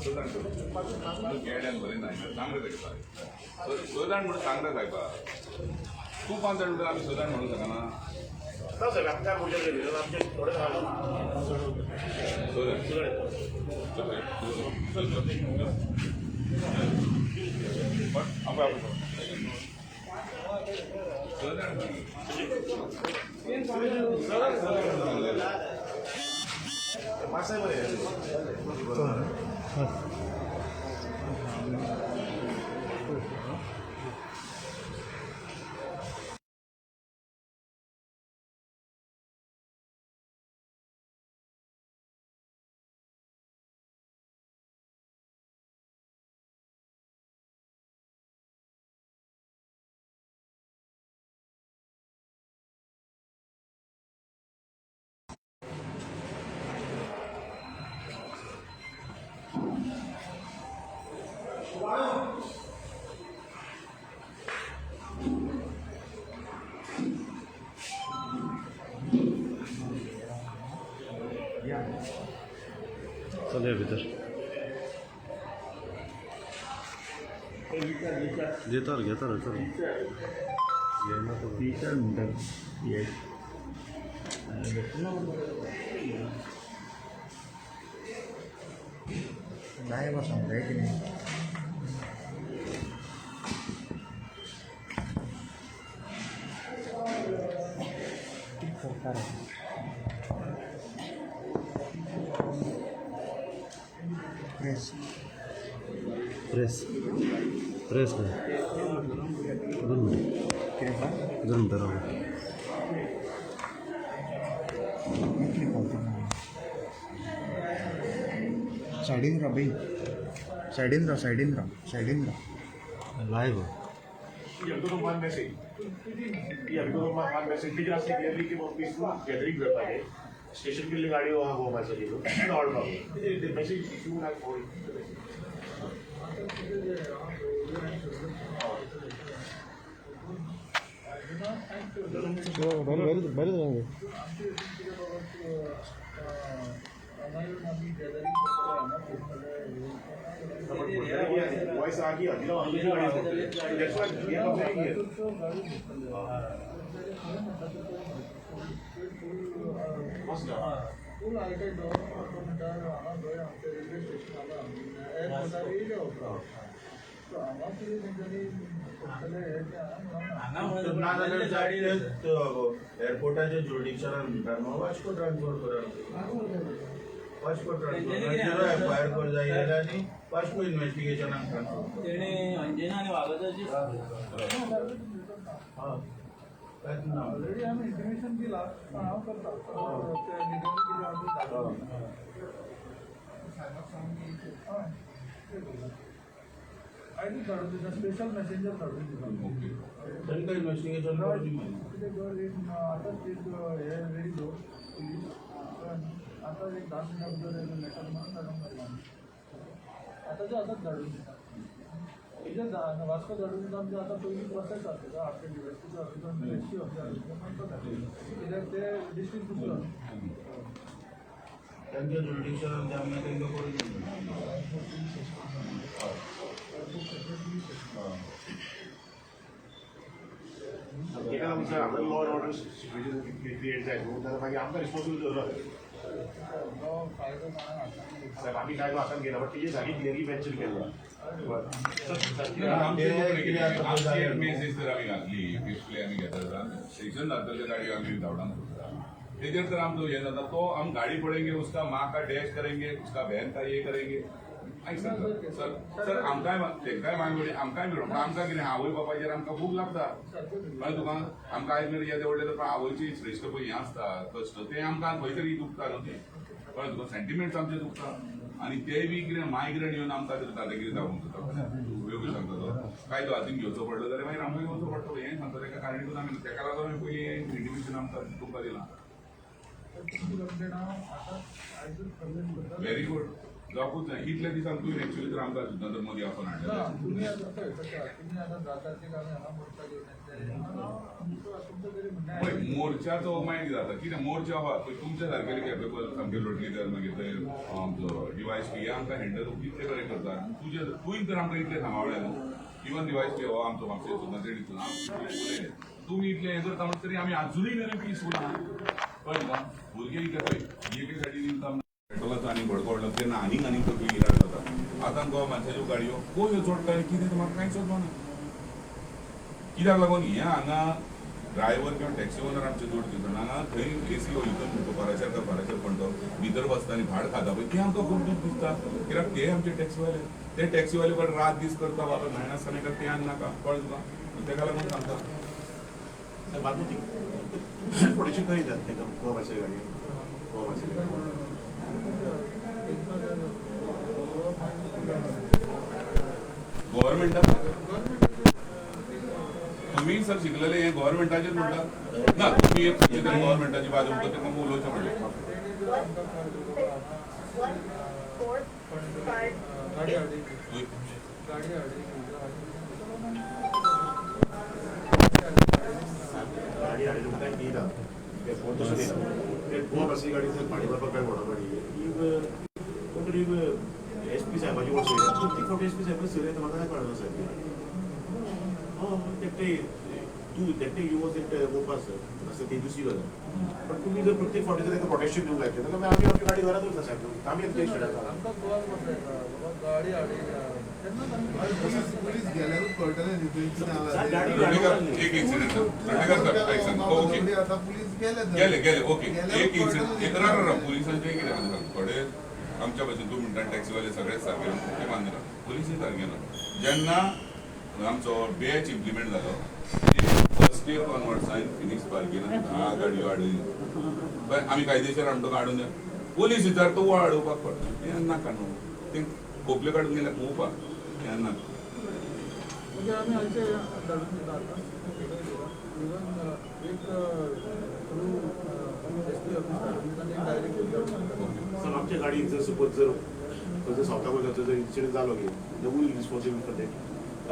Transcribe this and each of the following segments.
स जाण गेड्यान बरें ना सांग रे ताका, स जाण म्हणून सांग रे सायबा. तूं 5 जाण म्हणटा, आमी 6 जाण म्हणूंक शकना. ना साहेब, आमच्या मोर्चा केली, आमचे थोडे स जाण. चल चल पण आपय आपय स जाण. चल भितर घेता घेता चल. विचार म्हणटात हे. लायव्ह आसा मरे कितें? कितें करता रे? प्रेस. प्रेस प्रेस 2 मिनटं. कितें आसा? 2 मिनटं राव. येतली कॉल तुका. सायडीन राव बेगीन, सायडीन राव, सायडीन राव, सायडीन राव. Live. Yeah, because of one message. Yeah, because of one message. Teacher asked clearly कि वो पीसफुल गैदरिंग करता है. स्टेशन के लिए गाड़ी वहाँ घुमा सके तो not problem. The message if you have for the message. बरें. वॉइस आ गया, गाड़ी. That's why we are saying here. फूल आयकयलो तो म्हणटा हांगा खंय आमचें रेल्वे स्टेशन हांगा एअरपोर्टार येयले उपरांत सो हांगा कितें तेंच्यांनी करतले हें तें हांगा ना जाल्यार एअरपोर्टाच्या ज्युरिडिक्शनान म्हणटा न्हू, वास्को ट्रान्सफर करा, वास्को ट्रान्सफर एफआयआर कर जाय जाल्यार आनी वास्को इन्व्हेस्टिगेशनाक ट्रान्सफर. तेणे अंजना आनी वागाची हय, कांयच ना. ऑलरेडी आमी इंटिमेशन दिलां, पण हांव करता तें लिगली कितें आसा तें धाडून सायबाक सांगून हय आयजूच धाडून दिता, स्पेशल मॅसेंजर धाडून दिता. ओके. तांकां इन्व्हेस्टिगेशन करूं दी मागीर. कितें कर, एक आतांच एक हे रेडी दवर पुलीस. आतां एक 10 मिनटां भितर एक लेटर मारून धाडूंक मेळटा. आतांचे आतांच धाडून दिता. कितें वास्को धाडून दिता म्हणजे आतां पयलीं प्रोसेस आसता आफ्टर डिएसपीचो ऑफिसर, एस पी ऑफिसर, तो धाडटा कित्याक ते डिस्ट्रिक्ट दुसरो. तांच्या ज्युरिडिक्शनान ते आमी तांकां करूं दी. एका आमचं हांगा law and order situation create जायत न्हू जाल्यार मागीर आमकां रिस्पॉन्सिबिलिटी धरता. कायदो कोणाक हातान घेता. साहेब, आमी कायदो हातान घेना, बट तेजे सारकी क्लियरली मेन्शन केल्लो. आमची एक मेसेज तर आमी घातली पिसफुली आमी घेता जाल्यार स्टेशन जातले गाडी आमी धांवडावंक सोदता तेजेर तर आमचो हें जाता तो हम गाड़ी पड़ेंगे, उसका माँ का डैश करेंगे, उसका बहन का ये करेंगे. मागीर सर सर सर आमकांय तेंकांय मागीर आमकांय मेळो, पूण आमकां कितें आवय बापायचेर आमकां खूब लागता. कळ्ळें तुका? आमकां आयज मेरेन येदें व्हडलें, पण आवयची श्रेश्ठ पळय हें आसता कश्ट, तें आमकां खंय तरी दुखता न्हू तें. कळ्ळें तुका? सेंटिमेंट्स आमचे दुखता आनी ते बी कितें मायग्रंट येवन आमकां तर दादागिरी दाखोवंक जाता. वेगळी सांगता, तो कायदो हातीन घेवचो पडलो जाल्यार मागीर आमकां घेवचो पडटलो हें सांगता. तेका कारणीकूच आमी तेका लागून आमी पयलीं इंटिमेशन आमकां तुमकां दिलां. तुमची कंप्लेन हांव आतां आयजूच कंप्लेन करता. Very good. जावपूच जाय. इतले दिसान तुवें एक्चुअली तर आमकां सुद्दां तर मदीं आपोवन हाडलें. तुम्ही आता पळय कशें आहा, तुमी आतां जाता ते आमी हांगा मोर्चा घेवन येतले. तुमचें तरी म्हणणें पळय मोर्चाचो मागीर कितें जाता, कितें मोर्चा आहा पळय तुमच्या सारकेले केपेबल सामके लोटलीकर, मागीर ते आमचो डिवायस पी हे आमकां हँडल कितले बरें करता. तुजे तुवें तर आमकां इतलें सांबाळ्ळें न्हू, इवन डिवायस पी हो आमचो म्हापशें सुद्दां तेणी सुद्दां उलयलें. तुमी इतलें हें करता म्हणटा तरी आमी आजुनूय मेरेन पिसफूल आहा, कळ्ळें तुका. भुरगे कितें पळय एके सायडीन पेट्रोलाचो आनी भडको वाडलो तेन्ना आनीक आनीक तकली इराक जाता. आतां गोवा माणसाच्यो गाडयो खंय चडटा आनी कितें तें म्हाका कांयच समजना. कित्याक लागून हें हांगा ड्रायव्हर किंवा टॅक्सी ओनर आमचे जोड दिता हांगा थंय एसी वयता म्हणटा बाराशे का बाराशे पण तो भितर बसता आनी भाड खाता पळय तें आमकां खूब दूख दिसता. कित्याक ते आमचे टॅक्सीवाले, ते टॅक्सीवाले कडेन रात दीस करता बाबा मेळनासतना एका ते आनी नाका, कळ्ळें तुका. तेका लागून सांगता थोडेशे खंय येतात ताका गोवा मायल्साची गाडी, गोवा मायल्साची गाडी गव्हर्मेंटाक तुम्ही सर शिकलेले हे गव्हर्मेंटाचेच म्हणटा ना, तुम्ही एक खंयची तरी गव्हर्मेंटाची बाजू म्हणटा तेका उलोवचें पडलें. 1, 4, 5, गाडी हाडली, गाडी हाडली, गाडी हाडली तुमकां कांय दिना, ते फोन तसो दिना. ते गोवा मायल्साची गाडी जर भाडी मारपाक काय म्हणा गाडी ही कोण तरी एस पी साहेबाची कोण सय, प्रत्येक फावटी एस पी साहेबाची सय येता, म्हाका काय कळना सारकें. हय एकटे तूं एकटे you was it Mopa sir आसता ती दुसरी गजाल, पण तुमी जर प्रत्येक फावटी जर ताका प्रोटेक्शन दिवंक लायतलें जाल्यार आमी आमची गाडी घरात उरता साहेब, आमी आमच्या स्टेटाक आमकां कॉल कसो येता बाबा गाडी हाडली तेन्नाच आमी पुलीस गेल्यारूच कळटलें न्ही थंय कितें आहा तें. गाडी एक इन्सिडंट लोटलीकर सर एक सांग, ओके आतां पुलीस गेले गेले गेले ओके एक इन्सिडंट एक राव पुलिसांचें कितें आसा सांग, थोडे आमच्या भशेन तूं म्हणटा टॅक्सीवाले सगळेच सारके ते मान्य ना, पुलिसूय सारके ना. जेन्ना आमचो बॅच इम्प्लिमेंट जालो फर्स्ट इयर ऑनवर्ड्सान फिनिक्स पार्किंगान 10 गाडयो हाडून आमी कायदेशीर आमकां हाडून पुलीस विचार तो हाडोवपाक पडटा, हें नाका न्हू, ते खोपल्यो काडून गेले पोवपाक हें नाका. म्हणजे आमी आयचे धाडून दिता आतां इवन एक थ्रू एस पी ऑफिस धाडून दिता आनी एक डायरेक्ट धाडून. सर आमच्या गाडयेक जर सपोज जर खंयचो सावथा गोंयचो जर इन्सिडंट जालो गे, they will responsible for that.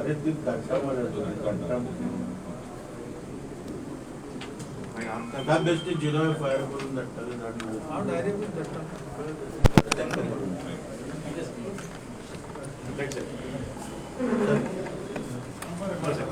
अरे ती धाडटा मरे, धाडटा मागीर आमकां ना बेश्टे झिरो एफ I R करून धाडटाले धाडून हांव डायरेक्टूच धाडटा. तांकां करून. That's it. बरें साहेब.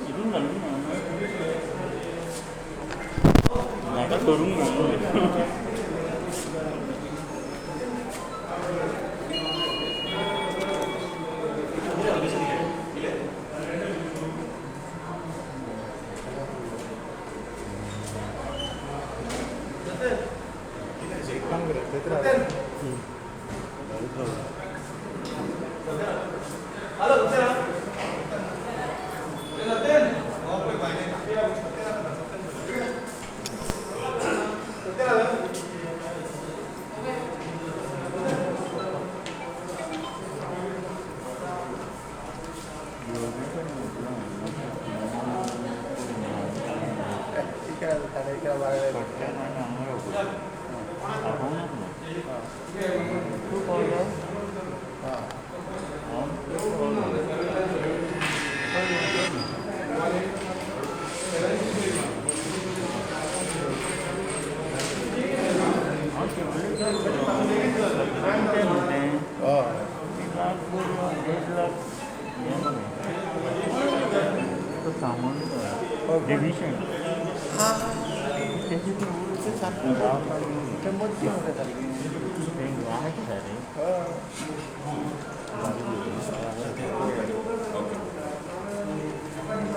चिरून घालून ना नाटक करूंक ना.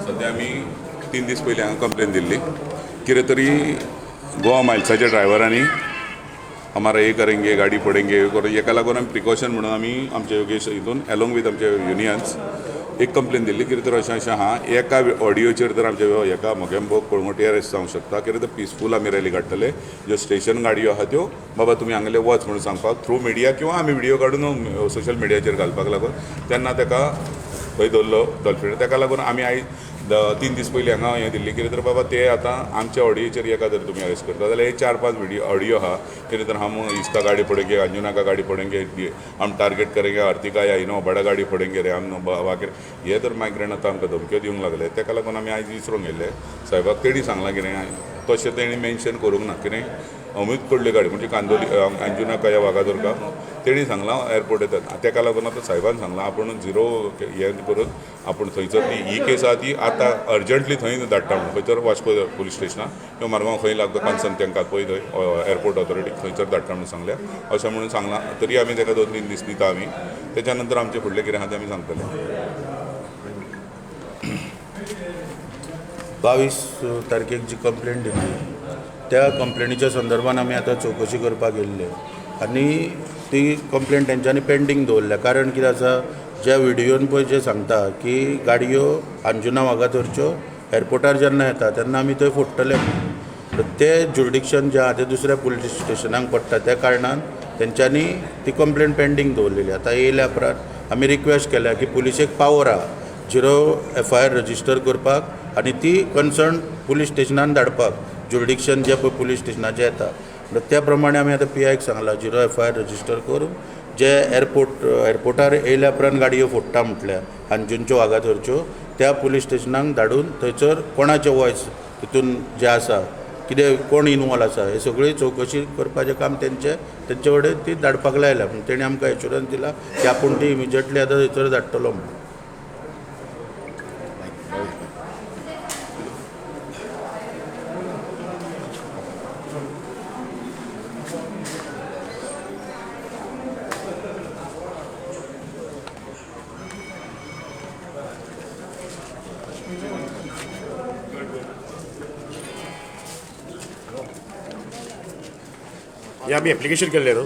सध्या आमी 3 दीस पयलीं हांगा कंप्लेन दिल्ली कितें तरी गोवा मायल्साच्या ड्रायव्हरांनी हमारा हे करेंगे, गाडी फोडेंगे, हे करेंगे. हेका लागून आमी प्रिकॉशन म्हणून आमी आमच्या योगेश हितून एलोंग विथ आमचे युनियन्स एक कंप्लेन दिल्ली कितें तर अशें अशें आहा, एका ऑडियोचेर तर आमच्या हेका मोगेंबो कळंगूटे अरेस्ट जावंक शकता. कितें तर पिसफूल आमी रॅली काडटले, ज्यो स्टेशन गाडयो आहा त्यो बाबा तुमी हांगले वच म्हणून सांगपाक थ्रू मिडिया किंवा आमी व्हिडियो काडून सोशल मिडियाचेर घालपाक लागून तेन्ना ताका थंय दवरलो डॉल्फिन. ताका लागून आमी आयज 3 दीस पयलीं हांगा हें दिल्ली कितें तर बाबा ते आतां आमच्या ऑडियोचेर एका जर तुमी अरेस्ट करता जाल्यार हे 4-5 व्हिडियो ऑडियो आहा कितें तर हम इसका गाडी फोडेंगे, अंजुना का गाडी फोडेंगे, हम टार्गेट करेंगे आर्थिका या इनो बडा गाडी फोडेंगे रे हम वाकेर, हे तर मायग्रंट आतां आमकां धमक्यो दिवंक लागले. ताका लागून आमी आयज विसरूंक गेल्ले साहेबाक तेणी सांगलां कितें तशें तेणी मेन्शन करूंक ना कितें अमीत कडली गाडी म्हणजे कांदोली अंजुना का या वागादोर का तेणी सांगलां एअरपोर्ट येतात. ताका लागून आतां साहेबान सांगलां आपूण झिरो हें करून आपूण थंयसर ती ही केस आहा ती आतां अर्जंटली थंय धाडटा म्हणून खंयसर वास्को पुलीस स्टेशनार किंवा मारगांव खंय लागता कन्सर्न तांकां पळय थंय एअरपोर्ट ऑथॉरिटीक थंयसर धाडटा म्हणून सांगल्या अशें म्हणून सांगलां. तरी आमी ताका 2-3 दीस दिता आमी, तेच्या नंतर आमचें फुडलें कितें आहा तें आमी सांगतले. 22 तारखेक जी कंप्लेन दिल्ली त्या कंप्लेनीच्या संदर्भान आमी आतां चवकशी करपाक गेल्ले आनी ती कंप्लेन तेंच्यांनी पेंडींग दवरल्या. कारण कितें आसा, ज्या व्हिडियोन पळय जे सांगता की गाडयो अंजुना वागातोरच्यो एअरपोर्टार जेन्ना येता तेन्ना आमी थंय फोडटले, ते ज्युरिडिक्शन जें आहा तें दुसऱ्या पुलीस स्टेशनाक पडटा, त्या कारणान तेंच्यांनी ती कंप्लेन पेंडींग दवरलेली. आतां येयल्या उपरांत आमी रिक्वेस्ट केल्या की पुलिशेक पावर आहा झिरो एफआयआर रजिस्टर करपाक आनी ती कन्सर्न पुलीस स्टेशनान धाडपाक, ज्युरिडिक्शन जे पळय पुलीस स्टेशनाचें येता त्या प्रमाणे आमी आतां पी आयक सांगलां झिरो एफआयआर रजिस्टर करून जे एअरपोर्टार येयल्या उपरांत गाडयो फोडटा म्हटल्यार अंजुनच्यो वागातोरच्यो त्या पुलीस स्टेशनाक धाडून थंयसर कोणाचें वॉयस तितून जें आसा कितें कोण इनवॉल्व आसा हे सगळी चवकशी करपाचें काम तेंचे कडेन ती धाडपाक लायल्या. पूण तेणी आमकां एश्युरन्स दिला की आपूण ती इमिजिएटली आतां थंयसर धाडटलो म्हणून. हे आमी एप्लिकेशन केल्लें न्हू,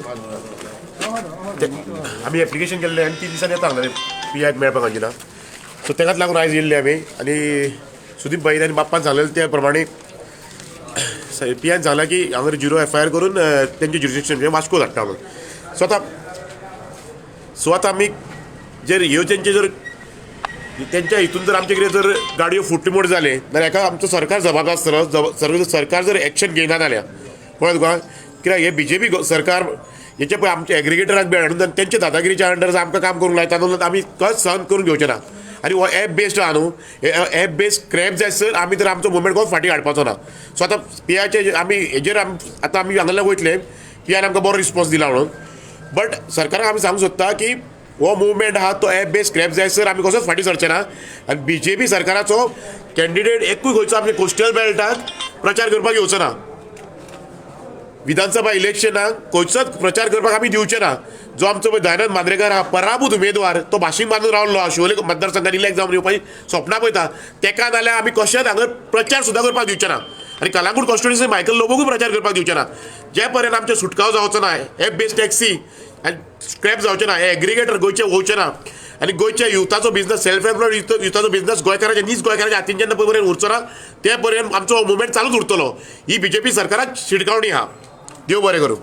आमी एप्लिकेशन केल्लें आनी 3 दिसांनी येता सांगलें पी आयक मेळपाक अंजुना. सो तेकाच लागून आयज येयल्ले आमी आनी सुदीप भाईन आनी बाप्पान सांगलेलें त्या प्रमाणे पी आयन सांगलां की हांगा झिरो एफ I R करून तेंचे ज्युरिडिक्शन वास्को धाडटा म्हणून. सो आतां आमी जर ह्यो तेंचे जर तेंच्या हितून जर आमचे कितें जर गाडयो फुटमोड जाले जाल्यार हेका आमचो सरकार जबाबदार आसतलो. सरकार जर एक्शन घेयना जाल्यार पळय तुका कित्याक हे बीजेपी सरकार हेचे पळय आमचे एग्रिगेटराक बी हाडून तेंच्या दादागिरीच्या अंडर आमकां काम करूंक लायता न्हू, आमी कच सहन करून घेवचे ना. आनी हो एप बेस्ड आहा न्हू, एप बेस्ड क्रॅप जाय सर आमी तर आमचो मुवमेंट कोण फाटीं हाडपाचो ना. सो आतां पी आयचे आमी हेजेर आतां आमी हांगासरल्यान वयतले, पी आयन आमकां बरो रिस्पॉन्स दिला म्हणून, बट सरकाराक आमी सांगूंक सोदता की हो मुवमेंट आहा तो एप बेस्ड क्रॅप जाय सर आमी कसोच फाटीं सरचे ना. आनी बीजेपी सरकाराचो कॅन्डिडेट एकूय खंयचो आमचे कोस्टल बेल्टाक प्रचार करपाक येवचो ना, विधानसभा इलेक्शनाक खंयचोच प्रचार करपाक आमी दिवचे ना. जो आमचो पळय दयानंद मांद्रेकार आहा पराभूत उमेदवार, तो भाशीक बांदून रावलो आहा, शिवोले मतदारसंघान इलेक्ट जावन येवपाची सपनां पळयता, तेका नाल्यार आमी कशेंच हांगा प्रचार सुद्दां करपाक दिवचे ना. आनी कलांगूट कॉन्स्टिट्युएन्सी मायकल लोबोकूय प्रचार करपाक दिवचे ना. जे पर्यंत आमचें सुटकाव जावचो ना, एप बेस्ड टॅक्सी आनी स्क्रॅप जावचें ना, हे एग्रिगेटर गोंयचे वचचे ना आनी गोंयच्या युथाचो बिजनस सेल्फ एम्प्लॉयड युथाचो बिजनस गोंयकाराच्या नीज गोंयकाराच्या हातीन जेन्ना पर्यंत उरचो ना ते पर्यंत आमचो मुवमेंट चालूच उरतलो. ही बीजेपी सरकाराक शिटकावणी आहा. देव बरें करूं.